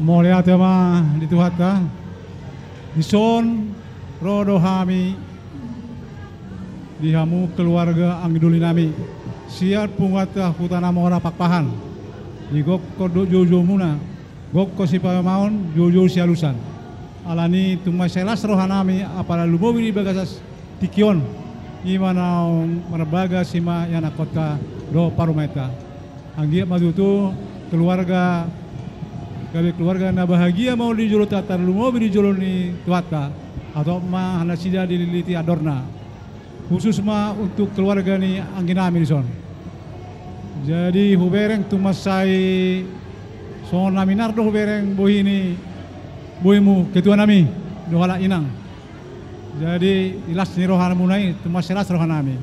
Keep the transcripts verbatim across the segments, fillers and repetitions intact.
Mauliate ma di Tuhanta. Dison ro do hami di hamu keluarga anggi doli nami sian punguanta Huta Namora Pakpahan, di gokhon dohot joujoumuna, gokhon sipaimaon, joujou sialusan. Alani tung mansai las roha nami apala lumobi di bagasan tingki on, i ma naung marbagas i ma ianakhonta dohot parumaenta. Anggiat ma tutu keluarga, gabe keluarga na bahagia ma on di jolonta, tarlumobi di jolo ni Tuhanta, hatop ma nasida dililiti andorna. Khusus ma untuk keluarga ni anggi nami dison. Jadi hubereng tung mansai songon na minar do hubereng bohi ni bohimu ketua nami dohot halak inang. Jadi las ni rohamuna i tung mansai las roha nami.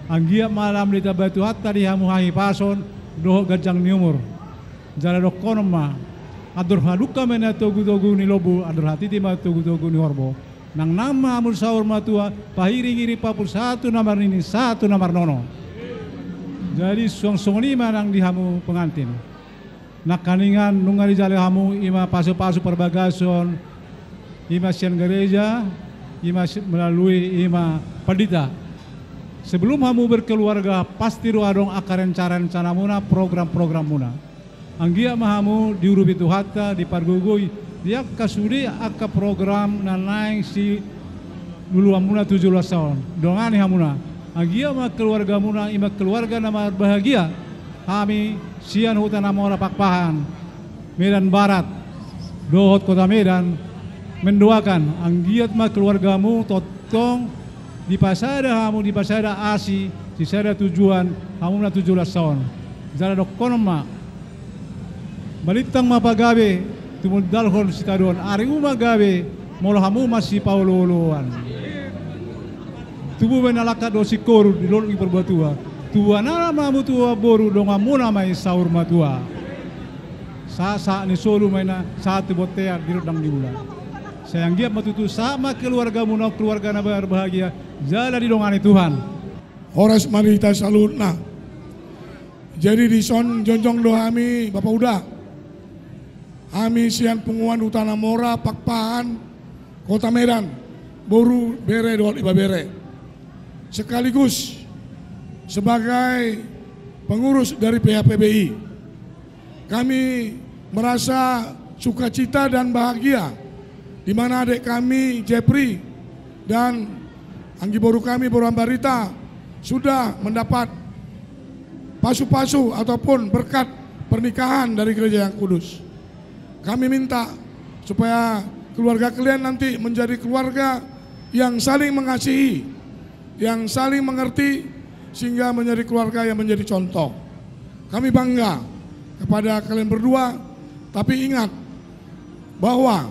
Anggiat ma lam ditamba Tuhanta di hamu hahipason dohot ganjang ni umur. Jala dohonon ma, andor hadungka ma na togutogu ni lombu, andor hatiti ma togutogu ni horbo. Nangnang ma hamu saur matua, pahiringhiri, pampulsa tu na marnini, sahat tu na marnono. Jadi suang songon i ma nang di hamu pengantin. Nangkiningan nunga dijalo hamu i ma pasupasu parbagason, i ma sian gareja, i ma si-, melalui i ma pandita. Sebelum hamu berkeluarga, pasti do adong angka rencana-rencanamuna, program-programmuna. Anggiat ma hamu diurupi Tuhanta, dipargogoi di angka sude angka program na naeng siluluanmuna tu joloan on. Dongani hamuna. Anggiat ma keluargamuna i ma keluarga na marbahagia. Hami sian Huta Namora Pakpahan, Medan Barat, dohot Kota Medan, mendoakan anggiat ma keluargamu tongtong dipasada hamu, dipasada asi, sisada tujuan hamuna tu joloan on. Jala dohonon ma, balintang ma pagabe, tumundalhon sitadoan, arimu ma gabe, molo hamu masipaolooloan. Tubu ma na langkat dohot singkoru di dolok ni Purbatua. Tubuan anak ma hamu tubuan boru, donganmuna ma i saur matua. Sahat, sahat ni solu ma i na sahat tu bontean di rondang ni bulan. Sai anggiat ma tutu sahat ma keluargamuna on keluarga na berbahagia, jala didongani Tuhan. Horas ma di hita saluhutna. Jadi dison jongjong do hami, Bapak Uda. Hami sian punguan Huta Namora Pakpahan, Kota Medan, boru, bere dohot ibebere. Sekaligus sebagai pengurus dari P H P B I, kami merasa sukacita dan bahagia di mana adik kami Jepri dan anggi boru kami, Boru Ambarita, sudah mendapat pasu-pasu ataupun berkat pernikahan dari gereja yang kudus. Kami minta supaya keluarga kalian nanti menjadi keluarga yang saling mengasihi, yang saling mengerti, sehingga menjadi keluarga yang menjadi contoh. Kami bangga kepada kalian berdua, tapi ingat, bahwa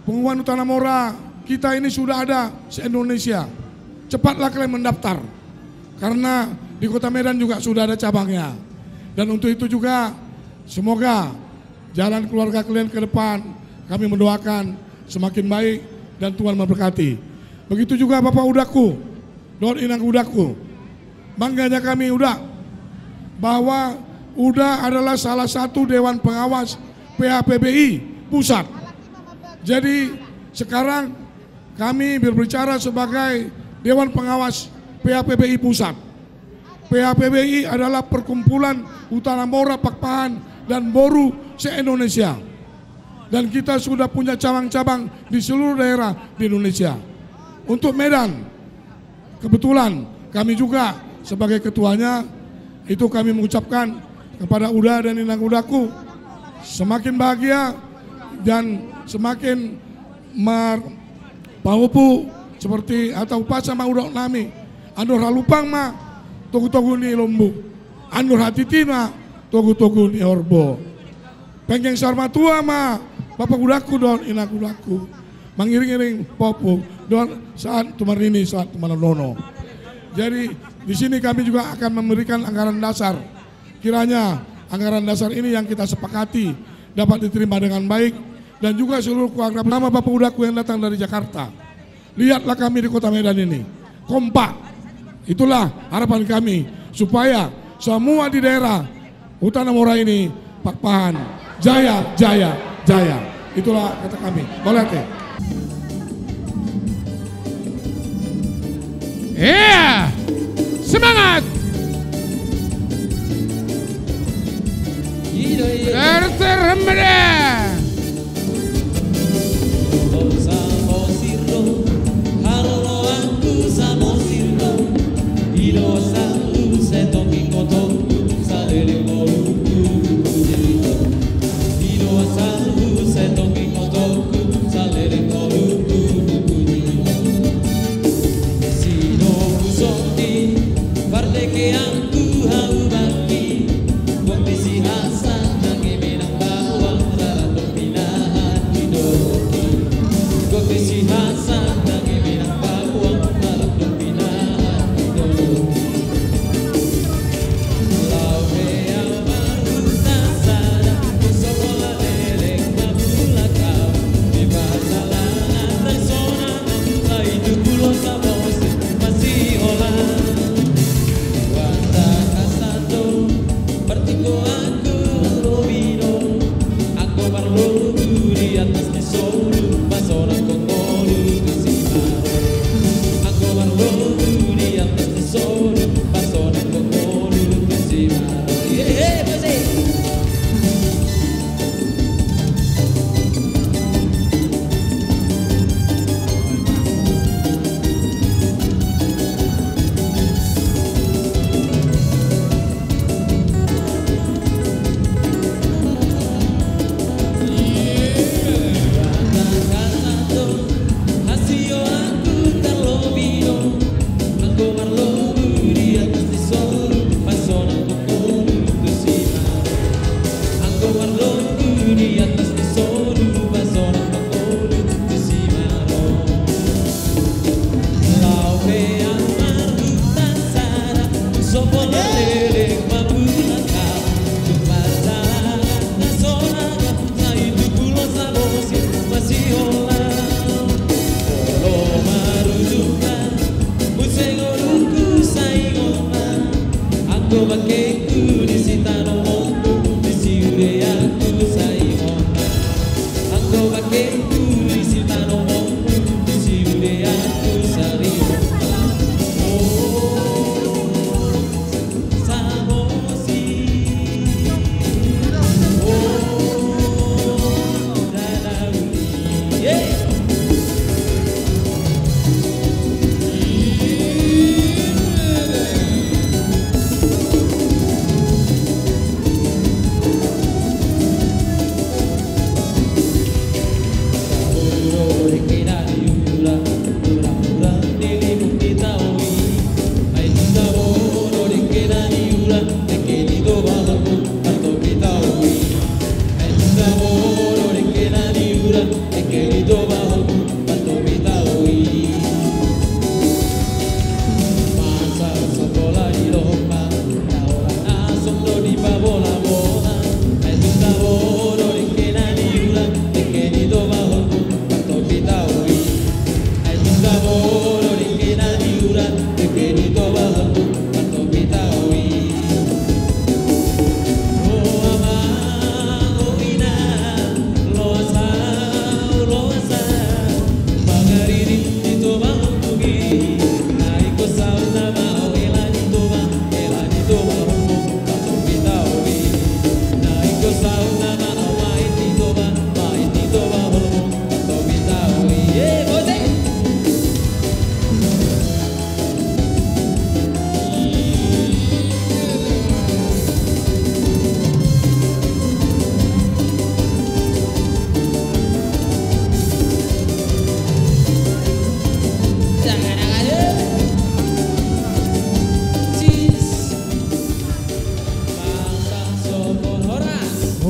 punguan Huta Namora kita ini sudah ada se-Indonesia. Cepatlah kalian mendaftar, karena di Kota Medan juga sudah ada cabangnya. Dan untuk itu juga, semoga jalan keluarga kalian ke depan, kami mendoakan semakin baik dan Tuhan memberkati. Begitu juga Bapak Udaku, dohot Inang Udaku. Bangganya kami, Uda, bahwa Uda adalah salah satu Dewan Pengawas P H P B I Pusat. Jadi, sekarang kami berbicara sebagai Dewan Pengawas P H P B I Pusat. P H P B I adalah perkumpulan Huta Namora, Pakpahan, dan Boru se-Indonesia. Dan kita sudah punya cabang-cabang di seluruh daerah di Indonesia. Untuk Medan, kebetulan kami juga sebagai ketuanya, itu kami mengucapkan kepada Uda dan Inang Udaku, semakin bahagia dan semakin mar-, pahopu seperti hata umpasa ma hudok nami, andor halupang ma togu-togu ni lombu, andor hatiti ma togu-togu ni horbo. Penggeng saur matua ma Bapak Udaku dohot Inang Udaku. Mangiring-iring pahopu dohot sahat tu marnini, sahat tu marnono. Jadi, di sini kami juga akan memberikan anggaran dasar. Kiranya anggaran dasar ini yang kita sepakati dapat diterima dengan baik, dan juga seluruh keluarga bersama Bapak Udaku yang datang dari Jakarta. Lihatlah kami di Kota Medan ini kompak. Itulah harapan kami, supaya semua di daerah Huta Namora ini, Pakpahan, jaya, jaya, jaya. Itulah kata kami. Mauliate. Iya, semangat. Terserah.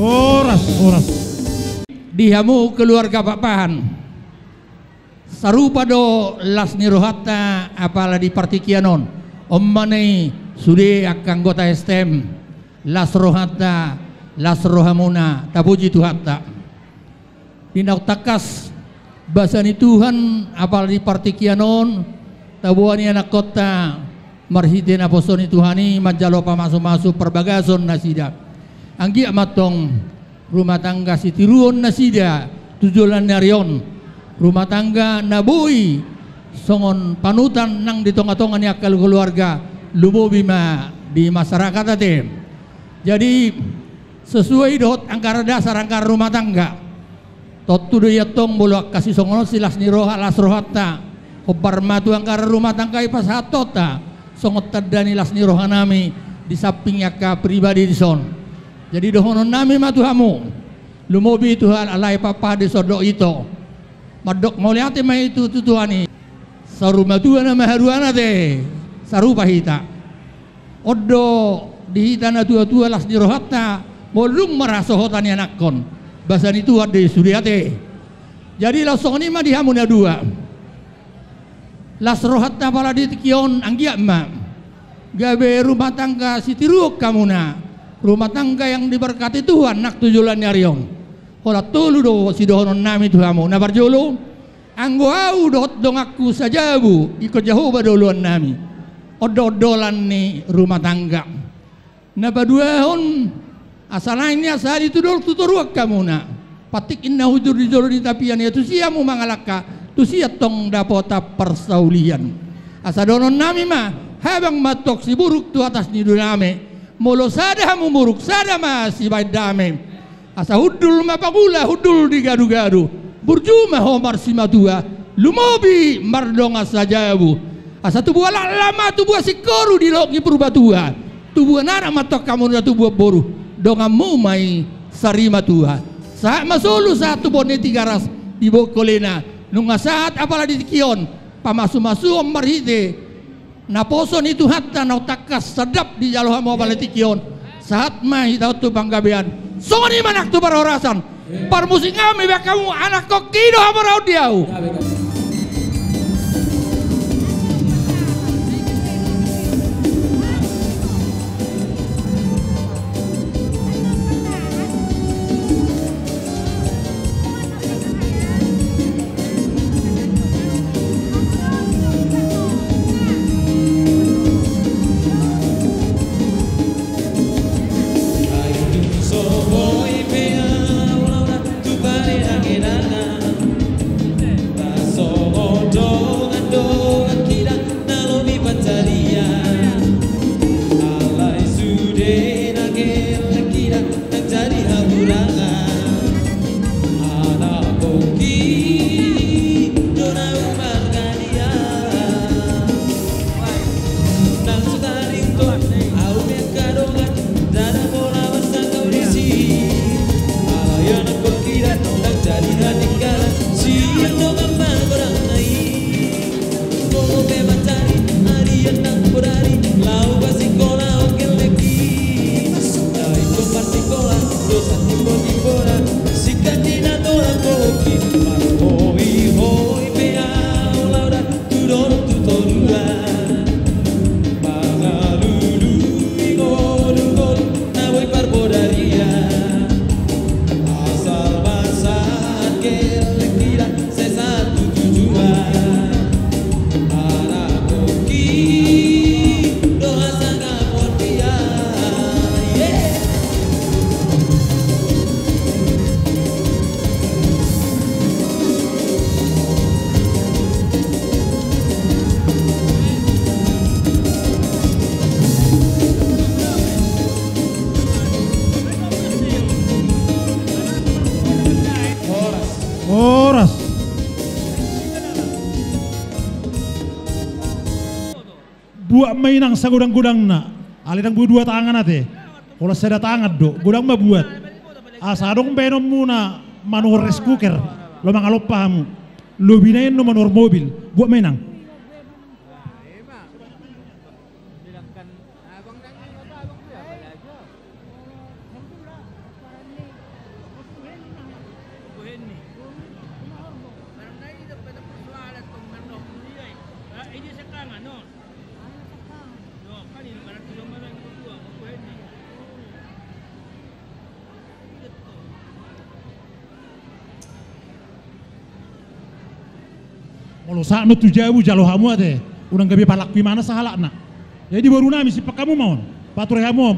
Horas, horas. Di hamu keluarga Pakpahan. Sarupa do las ni rohanta apala di partingkian on. On ma na i sude angka anggota S T M, las rohanta, las rohamuna, tapuji Tuhanta. Di naung tangkas basa ni Tuhan apala di partingkian on, taboan i anakkonta marhite naposo ni Tuhan i manjalo pamasumasu parbagason nasida. Anggiat ma antong rumah tangga sitiruon nasida, tu joloan ni ari on, rumah tangga na boi songon panutan nang di tonga-tonga ni angka keluarga, lumobi ma di masyarakat ate. Jadi, sesuai dohot anggaran dasar anggaran rumah tangga. Tontu do i antong molo angka sisongon on si las ni roha, las rohanta. Hombar ma tu anggaran rumah tangga i pasahathonta songon tanda ni las ni rohanami di samping angka pribadi dison. Jadi dohononnami ma tu hamu, lumobi tu halak lae papa di sondok ito. Mandok mauliate ma i tu, tu Tuhan i. Saur matua nama haduan ate, sarupa hita. On do di hita na tua-tua las ni rohanta, molo dung marhasohotan ianakhon. Basa ni Tuhan do i sude ate. Jadi laos songon i ma di hamu na dua. Las rohanta apala di tingki on anggiat ma gabe rumah tangga sitiruon hamuna. Rumah tangga yang diberkati Tuhan nang tu joloan ni ari on. Holan tolu do sidohononnami tu hamu. Na parjolo, anggo ahu dohot donganku sajabu, ingkon Jahowa do oloannami. On do ondolan ni rumah tangga. Na paduahon, asa lain ia sahali tu dolok tu toruan hamuna. Pantik inna hujur di jolo ni tapian ia tusi hamu mangalangka, tusi antong dapotan parsaulian. Asa dohononnami ma, habang ma antong siburuk tu atas ni dudame. Molo sada hamu muruk, sada ma sibaen dame. Asa hundul ma pangula, hundul di gadu-gadu. Burju ma ho marsimatua, lumobi mardongan sajabu. Asa tubuan laklak ma tubuan singkoru di Loki Purbatua. Tubuan anak ma antong hamu na tubuan boru. Donganmu ma i sarimatua. Sahat ma solu sahat tu Boan ni Tigaras di Bongkolena. Nunga sahat apala di tingki on, pamasu-masuon marhite naposo ni Tuhanta na tangkas sandap dijalo hamu apala di tingki on. Sahat ma hita on tu panggabean. Songon i ma nang tu parhorasan. Parmusik nami bahen hamu, anakhonki do hamoraon di ahu. Horas. Buat ma inang sagodang-godangna. Alai ndang boi dua tangan ate. Holan sada tangan do. Godang ma buat. Asa adong baenonmuna manuhor rice cooker. Laho mangalompa hamu. Lobina i annon manuhor mobil. Buat ma inang. Molo sahat ma tu jabu jalo hamu ate. Unang gabe palangku imana sahalakna. Jadi boru nami, simpan hamu ma on. Pature hamu on.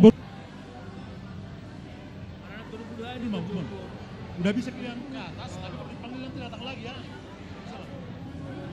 Udah bisa pilihan ke atas, tapi Nanti datang lagi ya.